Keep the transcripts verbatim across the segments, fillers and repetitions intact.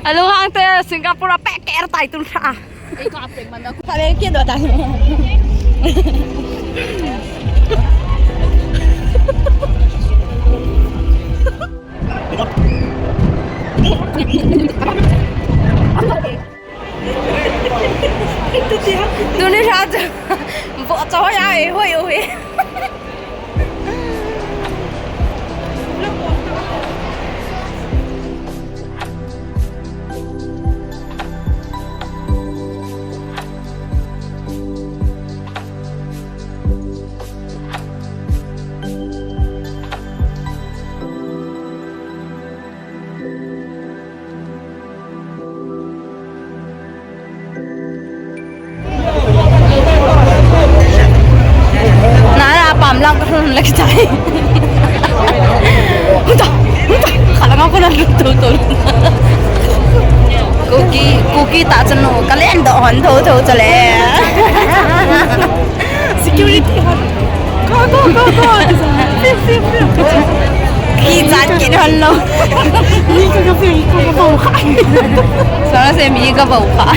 Alunghang te Singapore a pek ker tai tun kha. Ei ko apek man da. Pale ke do tai. Tuni lha chu vo choi a e hoi u hi. Nana pam lang ko lek tai. Huta, huta, kala nga ko na lut to to. Kuki, kuki ta chanu, kalen do hon to to chale. Security hon. Go, go, go, go. Kichat kit hon lo. Mi ka ka pe, ka ka pe kha. Sa se mi ka pe kha.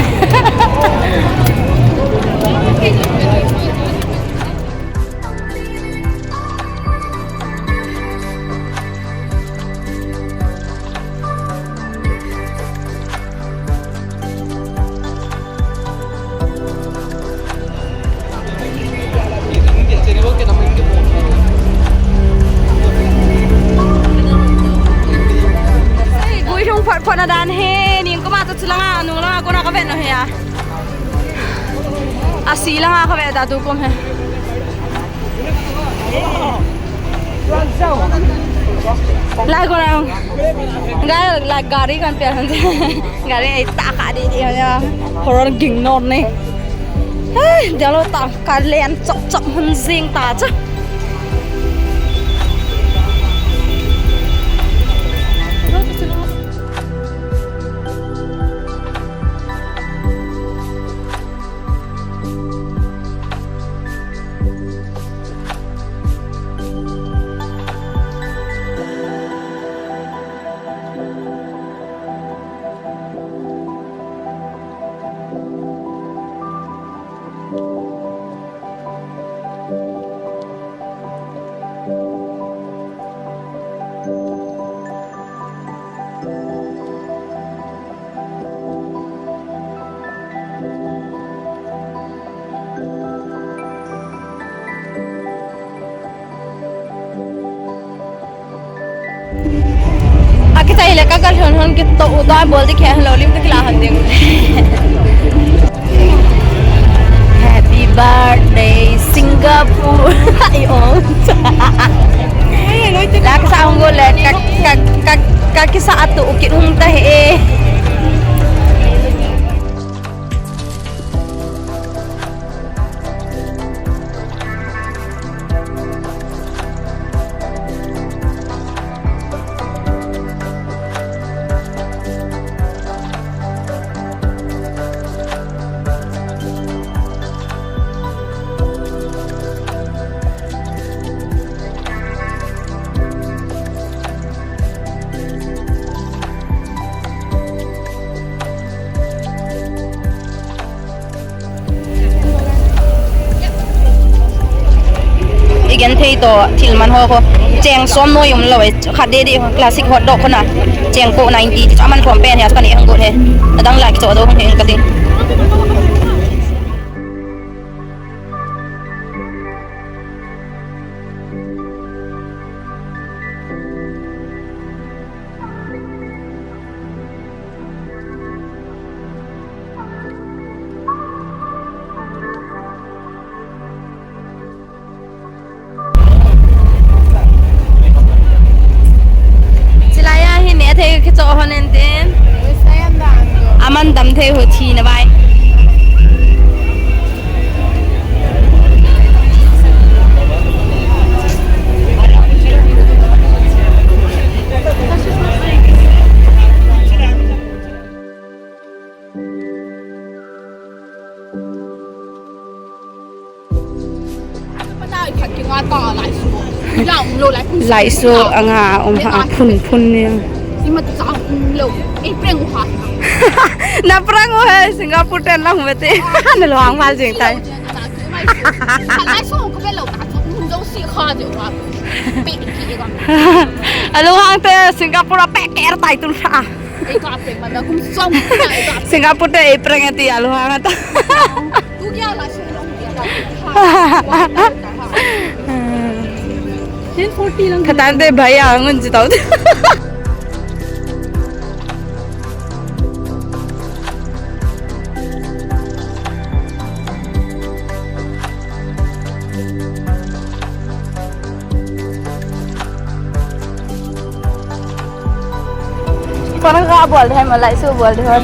Gui lhung phot phot na dan he, ning kuma chu chulanga, nung langa kona ka vet no he a. Asi langa ka vet da tu kum he. Lai ko lang. Ga, la gari kan pia han. Gari ai ta kha di di han ya. Horon ging non ne. Ai, dia lo ta ka len chop chop hun jing ta cha. Akitai le ka kal hon hon kito u ta bol di khe lo lim ka kila hon ding. Happy birthday, Singapore. Ai om. La ka sa hung go le ka, ka, ka, ka kisa atu u kit hung ta he. I gen thei to thil man ho kho. Cheng som noi um lo e, khat de di classic hot dog kho na. Cheng ko ninety ti cha man khom pen he, ka ni hang go he. Adang la ki cho do he ka ting. Chilai a hi ne thei kicho hon en tin. Aman dam thei ho thi na bai. Lai so anga um ha phun phun ni. Ima tu sa lo. Ei prank u ha. Na prank u he, Singapore ten lang vete. Na lo ang mal jing tai. Lai so ko be lo ta tu. Jong si kha de wa. Pe ki ga. Alo hang te Singapore a pe ker tai tun sa. Ei ka prank ma da kum som. Singapore te ei prank ti alo hang ta. Tu kya la so lo kya la. Ten forty lang. Katan te bhai angun ji tau. Parang ka bol de, malai su bol de ho.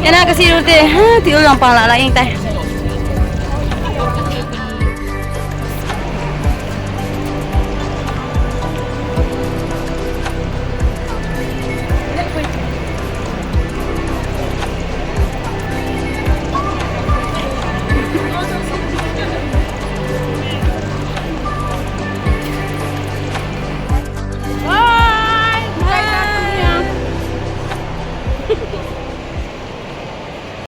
Ena kasi rute, ha, ti ulang pang la la ing tai.